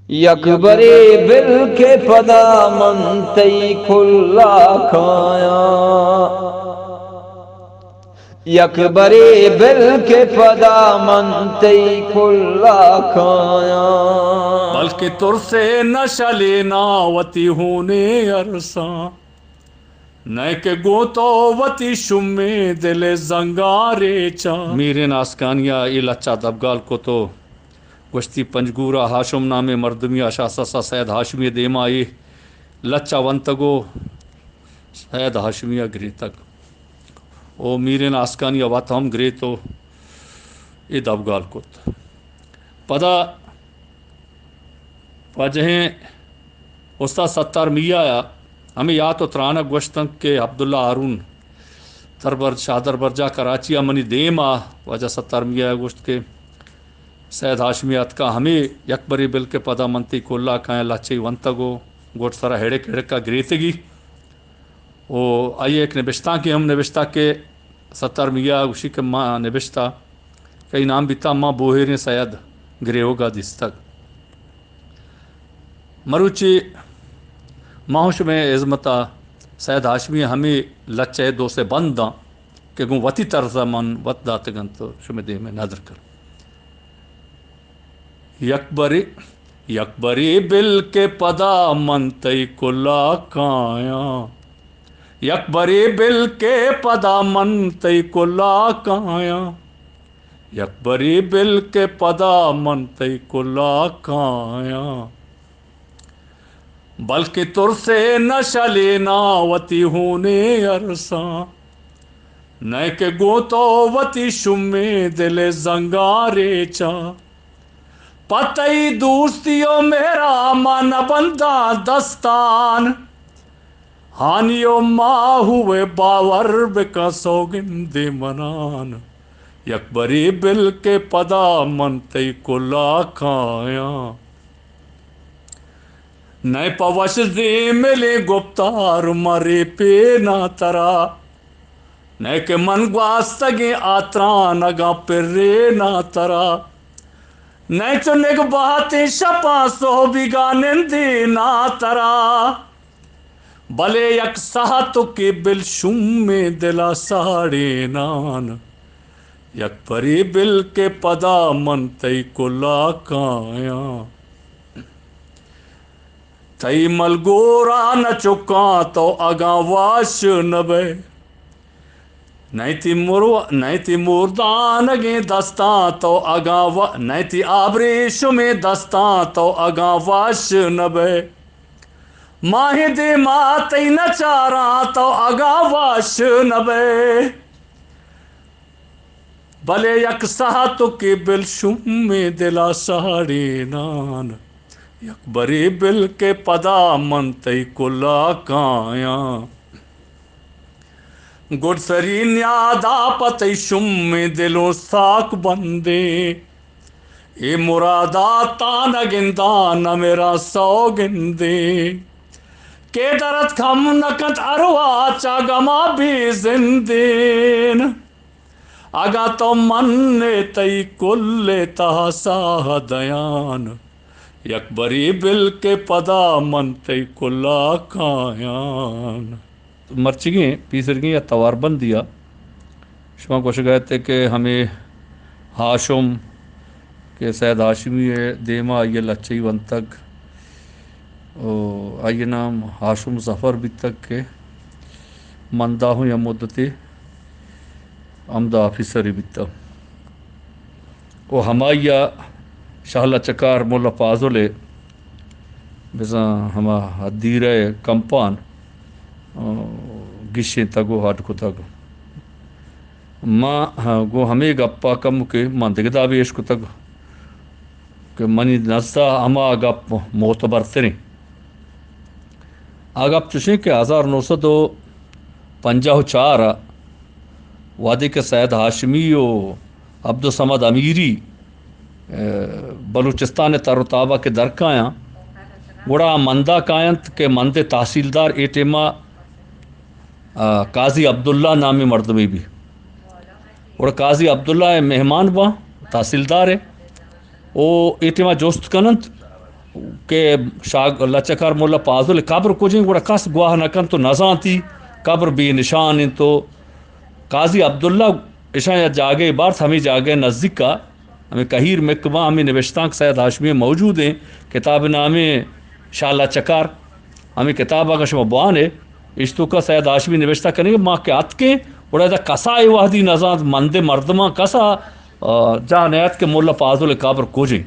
یک برے بل کہ پدا من تئی کلا کایاں، یک برے بل کہ پدا من تئی کلا کایاں۔ بلکہ ترسے نہ شلینا وتی ہونے ارساں، نئے کہ گوں تو وتی شمیں دل ءِ زنگاں ریچاں۔ میرین آسکانی ءَ اے لچہ دبگال کت ءُ گوشتی، پنجگور ءَ ہاشم نامیں مردمی ءَ شاہ سسا سید ہاشمی ءِ دیما اے لچہ ونتگ ءُ سید ہاشمی ءَ گریتگ ءُ میرین آسکانی ءَ وت ہم گریت ءُ اے دبگال کت۔ پدا واجہیں استاد ستار میاں ءَ ہمے یات ءُ ترانگ گوشتنت کہ عبداللہ ہارون دربر-، شاہ دربرجاہ کراچی ءَ منی دیم ءَ واجہ ستار میاں ءَ گوشت کہ سید ہاشمی اتکا ہمے یک برے بل کہ پدا من تئی کلا کایاں لچہ ونتگ ءُ گڈسرا ہڑک ہڑک ءَ گریتگی۔ ءُ آئی ءَ یک نبشتانکے ہم نبشتہ کہ ستار میاں ءَ گوشی کہ ما نبشتہ کہ اے نام بیتا، ما بوہیریں سید گریوگ ءَ دیستگ۔ مروچی ما ہوں شمئے ہزمت ءَ سید ہاشمی ءِ ہمے لچہ ءِ دو سے بنداں کہ گوں وتی طرز ءَ من وت داتگ انت ءُ شمئے دیم ءَ ندر کن۔ یک برے، یک برے بل کہ پدا من تئی کلا کایاں۔ یک برے بل کہ پدا من تئی کلا کایاں۔ یک برے بل کہ پدا من تئی کلا کایاں۔ بلکہ ترسے نہ شلینا وتی ہونے ارساں، نئے کہ گوں تو وتی شمیں دل ءِ زنگاں ریچاں۔ پہ تئی دوستی ءُ مہر ءَ ما نہ بنداں دستان، ہانی ءُ ماہو ءَ باور بکن سوگندے منان۔ یک برے بل کہ پدا من تئی کلا کایاں۔ نئے پہ وش زیملیں گپتار ما ریپیناں ترا، نئے کہ من گواستگیں آترانگاں پریناں ترا۔ نئے چو نگبہتیں شپاں سہبیگاں نندیناں ترا، بلے یک ساہتکے بل شومیں دل ءَ ساڑینان۔ یک برے بل کہ پدا من تئی کلا کایاں۔ تئی ملگور ءَ نہ چکاں تو اگاں وش نہ بئے۔ نئے تئی مرو-، نئے تئی مردانگیں دستاں تو اگاں و-، نئے تئی آبریشمیں دستاں تو اگاں وش نہ بئے۔ ماہیں دیما تئی نہ چاراں تو اگاں وش نہ بئے۔ بلے یک ساہتکے بل شومیں دل ءَ ساڑینان، یک برے بل کہ پدا من تئی کلا کایاں۔ گڈسری نیادا پہ تئی شومیں دل ءَ ساک بندیں، اے مرادا تاں نہ گنداں نمراں سوگندیں، کہ درد کم نہ کنت ارواہ چہ گما بے زندین۔ اگاں تو من ءَ تئی کل ءِ تہا ساہ دیان، یک برے بل کہ پدا من تئی کلا کایان۔ مرچیگیں پیسرگیں یا تواربندی ءَ شما گوشگ ءَ ات کہ ہمے ہاشم کہ سید ہاشمی ءِ دیما آئی ءَ لچہی ونتگ، ءُ آئی ءِ نام ہاشم ظفر بیتگ کہ مندا ہوں یا مدتے ہمدا آفیسرے بیتگ۔ ءُ ہمائی ءَ شاہ لچکار ملا فاضل ءِ بزاں ہما دیرہ ءِ کمپان، آ، گیشینتگ ءُ ہڈ کتگ۔ ما، آ، گوں ہمے گپ ءَ کمکے من دگہ دابے اش کتگ کہ منی نزد ءَ ہما گپ معتبر تریں۔ آ گپ چوشیں کہ ہزار نو سد ءُ پنجاہ ءُ چار ءَ وہدے کہ سید ہاشمی ءُ عبدالصمد امیری، ءَ، بلوچستان ءِ تر ءُ تاب ءَ کہ در کایاں، گڑا آ مندا کاینت کہ مند ءِ تحصیلدار اے ٹیم ءَ، آ، قاضی عبداللہ نامیں مردمے بی۔ گڑا قاضی عبداللہ ءِ مہمان باں، تحصیلدار ءِ، او اے ٹیم ءَ جست کننت کہ شاہ لچکار ملا پازل قبر کجیں، گڑا کس گواہ نہ کنت و نزانتی، قبر بے نشان انت و قاضی عبداللہ اشاں یا جاگہے بارت، ہمے جاگہ نزیکا ہمے کہیر مکباں، ہمے نبشتانک سید ہاشمی موجود ہیں، کتاب نامے شاہ لچکار، ہمے کتاب اگاں شما بوانے، اشتوکا سید ہاشمی نبشتہ کنگے، ما کہ اتکیں، گڑا ادا کسا اے وہدی نزانت، مندے مردماں کسا، آ، جاہ نیاتک کہ ملا پازل قبر کجیں۔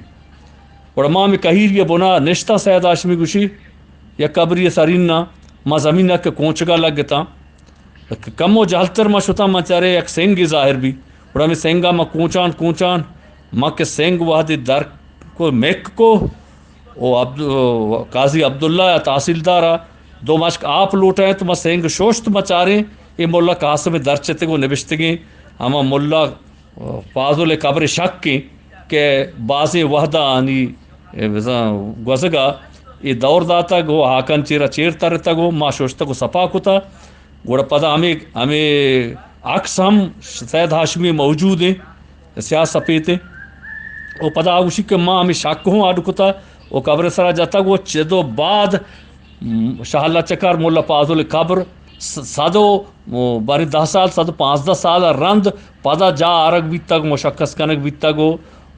گڑا ما ہمے کہیری ء بنا نشتاں، سید ہاشمی گوشی، یک قبری ء سرین نا، ما زمین ء کہ کونچگا لگتاں۔ کمو جہلتر ما شتاں، ما چارے یک سنگے ظاہر بی۔ گڑا ہمے سنگا ما کونچان کونچان، ما کہ سنگ وہدے در کو مک کو، او عبد-، او قاضی عبداللہ ء تحصیلدار ء دو مشک آپ لوٹائیں تو ما سنگ شوشت، ما چاریں اے ملا قاسم درچتگ و نبشتگیں ہما ملا پازل ء قبر شک ایں کہ بازیں وہدانی بزاں گوزگا اے دور داتگ و ہاکان چیرا چیر ترتگ و ما شوشتگ و سپا کتگ۔ گڑا پدا ہمے، ہمے عکس ہم سید ہاشمی موجود ایں، سیاہ سفید ایں۔ و پدا آ گوشی کہ ما ہمے شک ہوں اڈ کتگ و قبر سرا جتگ و چد و بعد شاہ اللہ چکار ملا پازل قبر س-، صد و، باریں دہ سال، صد و پانزدہ سال رند پدا جا آرگ بیتگ، مشخص کنگ بیتگ و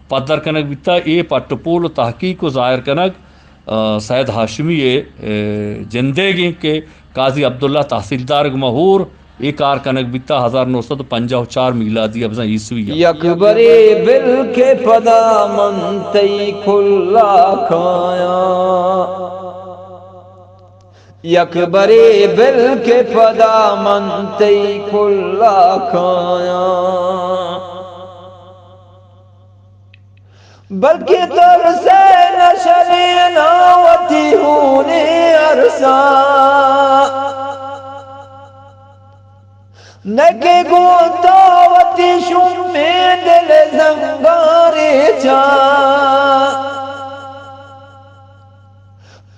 پدر کنگ بیتگ۔ اے پٹ و پول و تحقیق و ظاہر کنگ، آ، سید ہاشمی ء، آ، جندیگ انت کہ قاضی عبداللہ تحصیلدار گما ہور اے کار کنگ بیتگ ہزار نو سد و پنجاہ و چار میلادی ء بزاں عیسوی ء۔ یک برے بل کہ پدا من تئی کلا کایاں، یک برے بل کہ پدا من تئی کلا کایاں، بلکہ ترس ء نشلیناں وتی ہونیں ارساں، نہ کہ گوں تو وتی شومیں دل ء زنگاں ریچاں۔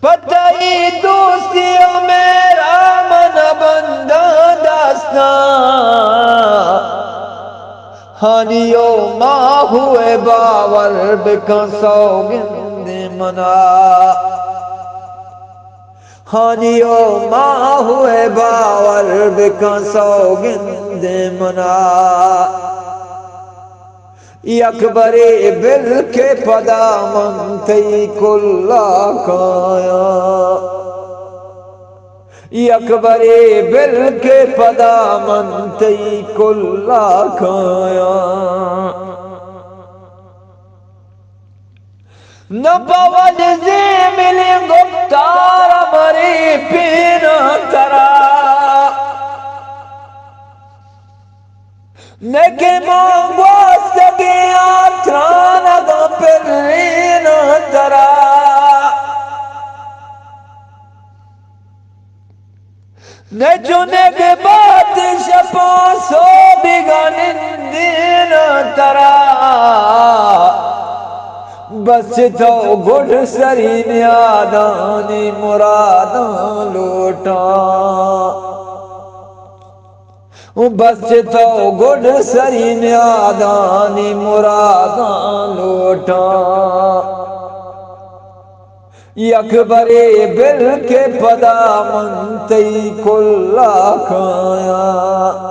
پہ تئی دوستی ء مہر ء من بنداں داستاں۔ ہانی و ماہو ء باور بکن سوگند منا۔ ہانی و ماہو ء باور بکن سوگند منا۔ یک برے بل کہ پدا من تئی کلا کایاں، یک برے بل کہ پدا من تئی کلا کایاں۔ نہ پہ وج زیملیں گپتار مرے پین ترا، نہ کہ ما گوستگیں آ ترانگاں پرین ترا۔ نہ چنگ بات شپاں سوبیگا نندین ترا۔ بس چہ تو گڈ سری نیادانی مراداں لوٹاں۔ بس چہ تو گڈ سری نیادانی مراداں لوٹاں۔ یک برے بل کہ پدا من تئی کلا کایاں،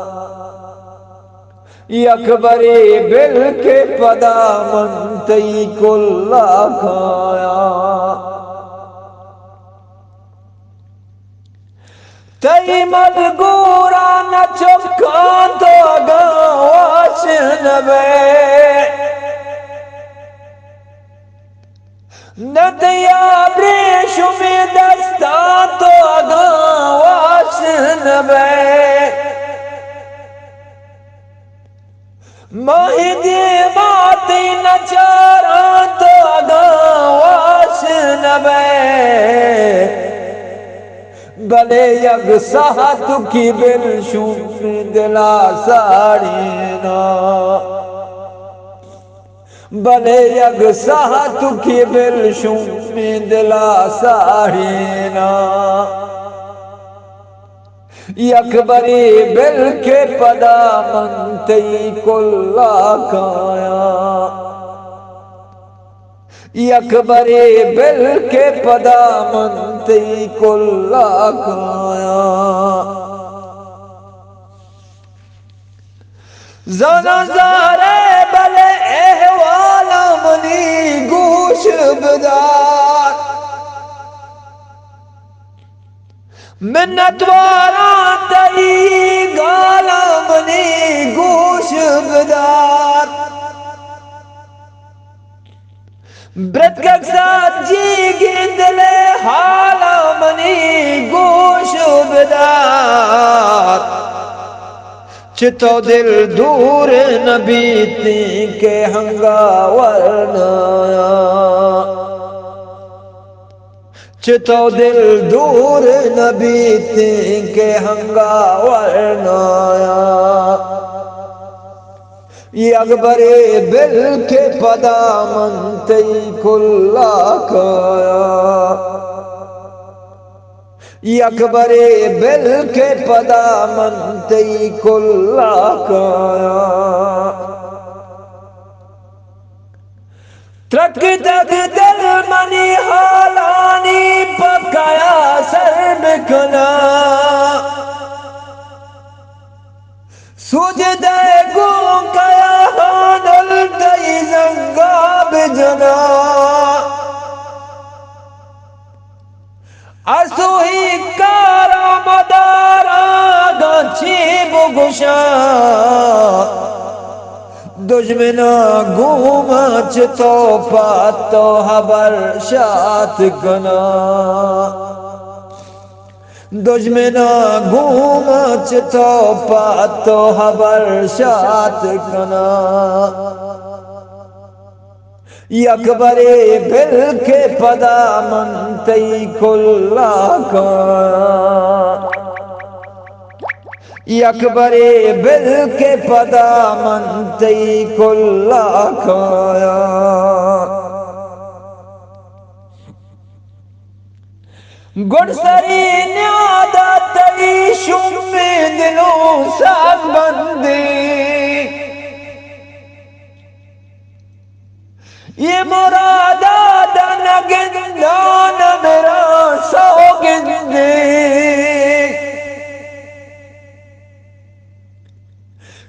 یک برے بل کہ پدا من تئی کلا کایاں۔ تئی ملگوراں نہ چکاں تو اگاں واش نہ بئے، نہ تئی ابریشمیں دستاں تو اگاں واش نہ بئے۔ ماہی دیما تئی نچاراں تو اگاں واش نہ بئے، بلے یک ساعتکی بل شومیں دلا ساڑینا۔ بلے یک ساعتکی بل شومیں دلا ساڑینا۔ یک برے بل کہ پدا من تئی کلا کایاں، یک برے بل کہ پدا من تئی کلا کایاں۔ زاناں زارئے بلے احوالاں منی گوش بدار۔ منتواراں تئی گالاں منی گوش بدار۔ برتکگ سجیگیں دل ءِ حالاں منی گوش بدار۔ چہ تو دل دور نہ بیتیں کہ ہنگاور نایاں۔ چہ تو دل دور نہ بیتیں کہ ہنگاور نایاں۔ یک برے بل کہ پدا من تئی کلا کایاں۔ یک برے بل کہ پدا من تئی کلا کایاں۔ ترکتگ دل منی حالانی، پہ کیا سر بکناں۔ سجدہ گوں کیا ہاں دل تئی زنگا بجناں۔ اسوہی کارا مداراں اگاں چی بگوشاں۔ دژمناں گوما چہ تو پہ تو ہبر شات کناں۔ دژمناں گوما چہ تو پہ تو ہبر شات کناں۔ یک برے بل کہ پدا من تئی کلا کایاں۔ یک برے بل کہ پدا من تئی کلا کایاں۔ گڈسری نیادا تئی شومیں دلوں ساز بندیں۔ اے مرادا داں نہ گنداں نہ براں سوگندے۔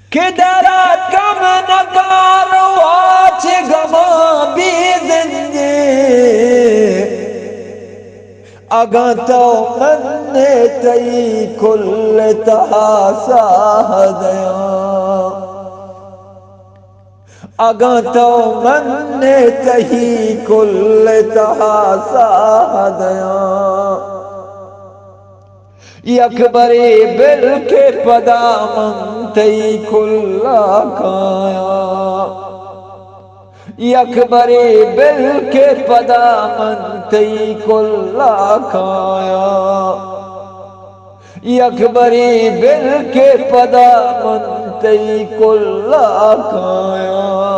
کہ دراتکم نہ کاروا چہ گماں بے زندے۔ اگاں تو من تئی کل تہا ساہ دیاں۔ اگاں تو من تئی کل تہا ساہ دیاں۔ یک برے بل کہ پدا من تئی کلا کایاں۔ یک برے بل کہ پدا من تئی کلا کایاں۔ یک برے بل کہ پدا من تئی کلا کایاں۔